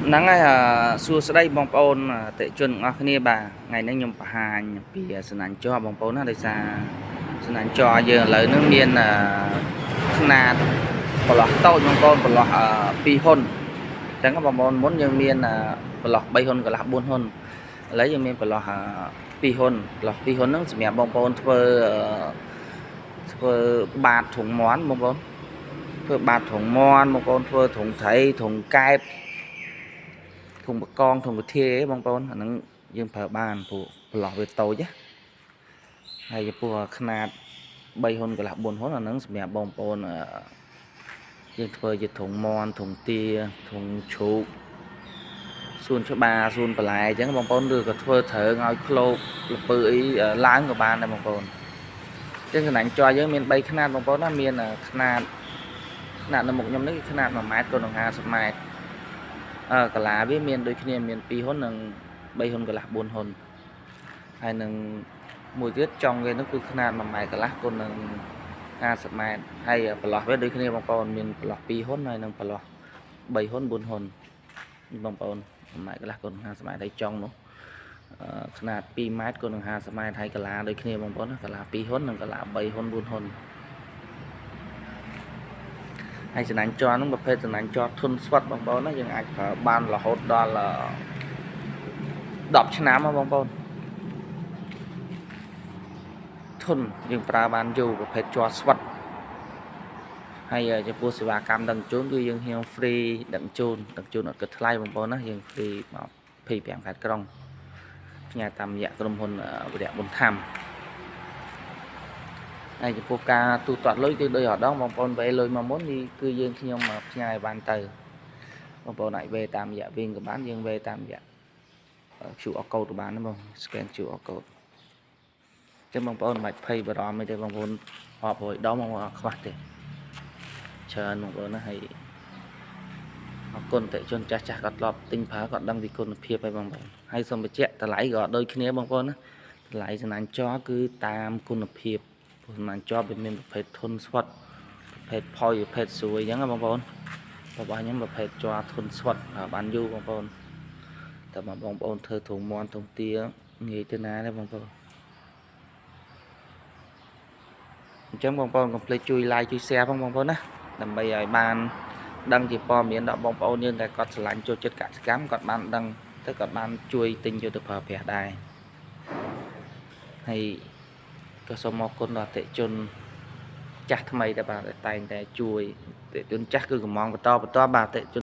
ហ្នឹងហើយសួស្តីបងប្អូនអតិជនទាំងអស់គ្នាបាទថ្ងៃនេះខ្ញុំបង្ហាញពីសណាញ់ជ័របងប្អូនណាដោយសារសណាញ់ជ័រយើងឥឡូវហ្នឹងមានខ្នាតប្រឡោះតូចបងប្អូនប្រឡោះ2ហ៊ុនអញ្ចឹងបងប្អូនមុនយើងមានប្រឡោះ3ហ៊ុនកន្លះ4ហ៊ុនឥឡូវយើងមានប្រឡោះ2ហ៊ុនប្រឡោះ2ហ៊ុនហ្នឹងសម្រាប់បងប្អូនធ្វើធ្វើបាតធុងមាន់បងប្អូនធ្វើបាតធុងមាន់បងប្អូនធ្វើធុងត្រីធុងកែបធុងបកងធុងកាធាបងប្អូនអាហ្នឹងយើងប្រើបានព្រោះប្រឡោះវាតូចណាហើយចំពោះខ្នាត3ហ៊ុនកន្លះ4ហ៊ុនអាហ្នឹងសម្រាប់បងប្អូនយើងធ្វើជាធុងមាន់ធុងទាធុងជ្រូកសួនច្បារសួនបន្លែអញ្ចឹងបងប្អូនឬក៏ធ្វើត្រូវឲ្យក្លោកលពើអីឡើងក៏បានដែរបងប្អូនអញ្ចឹងសំណាញ់ជ័រយើងមាន3ខ្នាតបងប្អូនណាមានខ្នាតនៅមុខខ្ញុំនេះគឺខ្នាត1ម៉ែត្រគុណនឹង50ម៉ែត្រកាឡាវាមានដូចគ្នាមាន2ហ៊ុននិង3ហ៊ុនកន្លះ4ហ៊ុនហើយនឹងមួយទៀតចុងវានោះគឺខ្នាត1ម៉ែត្រកន្លះគុណនឹង50ម៉ែត្រហើយប្រឡោះវាដូចគ្នាបងប្អូនមានប្រឡោះ2ហ៊ុនហើយនិងប្រឡោះ3ហ៊ុន4ហ៊ុនបងប្អូន1ម៉ែត្រកន្លះគុណ50ម៉ែត្រហើយចុងនោះខ្នាត2ម៉ែត្រគុណនឹង50ម៉ែត្រហើយកាឡាដូចគ្នាបងប្អូនកាឡា2ហ៊ុននិងកាឡា3ហ៊ុន4ហ៊ុនហើយសំណាញ់ជ័រហ្នឹងប្រភេទសំណាញ់ជ័រធន់ស្វិតបងប្អូនណាយើងអាចប្រើបានរហូតដល់10ឆ្នាំបងប្អូនធន់យើងប្រើបានយូរប្រភេទជ័រស្វិតហើយចំពោះសេវាកម្មដឹកជញ្ជូនគឺយើងហ៊ាន free ដឹកជញ្ជូនអត់គិតថ្លៃបងប្អូនណាយើង free មក25ខេត្តក្រុងផ្ញើតាមរយៈក្រុមហ៊ុនវិរៈប៊ុនធំហើយចំពោះការទូទាត់លុយគឺដោយអដងបងប្អូនវេលុយមកមុននេះគឺយើងខ្ញុំផ្ញើឲ្យបានទៅបងប្អូនអាចវេតាមរយៈវិញក៏បានយើងវេតាមរយៈ QR code ក៏បានដែរបង scan QR code ចឹងបងប្អូនមិនបាច់ភ័យបារម្ភទេបងប្អូនរាប់រយដងបងប្អូនអត់ខ្វះទេច្រើនបងប្អូនណាហើយអរគុណតិជនចាស់ចាស់គាត់ធ្លាប់ទិញប្រើគាត់ដឹងពីគុណភាពហើយបងប្អូនហើយសូមបញ្ជាក់តម្លៃក៏ដូចគ្នាបងប្អូនណាតម្លៃសំណាញ់ជ័រគឺតាមគុណភាពព្រោះសំណាញ់ជ័រវាមានប្រភេទធន់ស្វិតប្រភេទផុយប្រភេទស្រួយអញ្ចឹងណាបងប្អូនរបស់ខ្ញុំប្រភេទជ័រធន់ស្វិតបានយូរបងប្អូនតែបងប្អូនធ្វើធុងមាន់ធុងទាងាយទៅណាទេបងប្អូនអញ្ចឹងបងប្អូនកុំភ្លេចជួយ like ជួយ share ផងបងប្អូនណាដើម្បីឲ្យបានដឹងជាព័ត៌មានដល់បងប្អូនយើងដែលគាត់ស្រឡាញ់ចូលចិត្តកសិកម្មគាត់បានដឹងទៅគាត់បានជួយទិញយកទៅប្រើប្រាស់ដែរហើយក៏សូមអរគុណដល់អតិជនចាស់ថ្មីដែរបាទតែងតែជួយអតិជនចាស់គឺកំងបន្តបន្តបាទអតិជន